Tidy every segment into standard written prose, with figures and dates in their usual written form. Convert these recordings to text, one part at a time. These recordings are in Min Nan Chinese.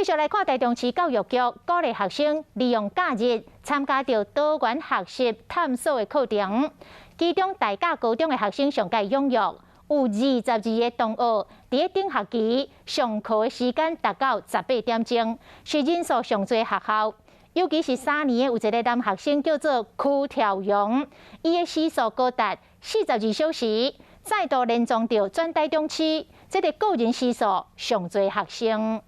續來看台中市教育局鼓勵學生利用假日參加著多元學習探索的課程，其中大甲高中的學生上蓋踴躍，有22個同學佇咧頂學期上課的時間達到18點鐘，是人數上濟學校。尤其是三年的有一個男學生叫做柯條勇，伊的時數高達42小時，再度連莊著全台中市這个個人時數上濟學生。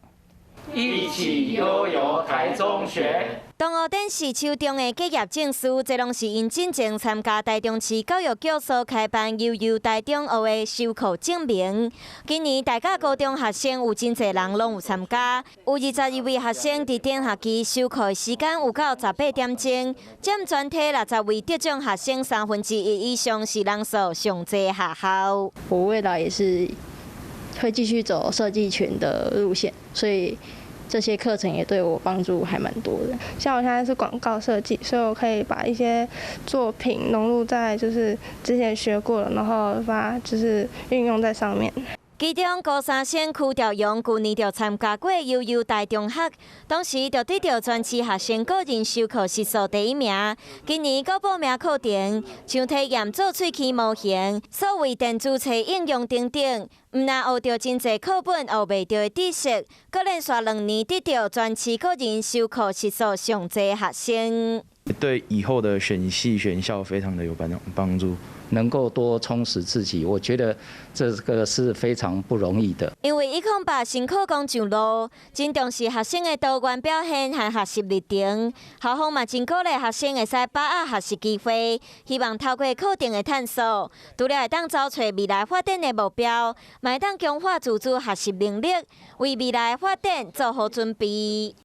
一起悠遊台中學。同學展示手中的結業證書，這攏是𪜶進前參加台中市教育局所開辦悠遊台中學的修課證明。今年大甲高中學生有真濟人攏有參加，有22位學生佇頂學期修課時間有夠18點鐘，佔全體60位得獎學生1/3以上，是人數上濟學校。我未來也是會繼續走設計群的路線，所以這些課程也對我幫助還蠻多的。像我現在是廣告設計，所以我可以把一些作品融入在就是之前學過的，然後把就是運用在上面。其中高三生柯兆陽舊年就參加過悠遊台中學，當時就得著全市學生個人修課時數第一名。今年閣報名課程，像體驗做喙齒模型、數位電子冊應用等等，毋但學著真濟課本學袂著的知識，閣連續2年得著全市個人修課時數上濟學生。對以後的選系選校非常的有幫助。能夠多充實自己，我覺得這個是非常不容易的。因為108新課綱上路，真重視學生的多元表現和學習歷程。校方嘛真鼓勵學生會使把握學習機會，希望透過課程的探索，除了會當找揣未來發展的目標，嘛會當強化自主學習能力，為未來發展做好準備。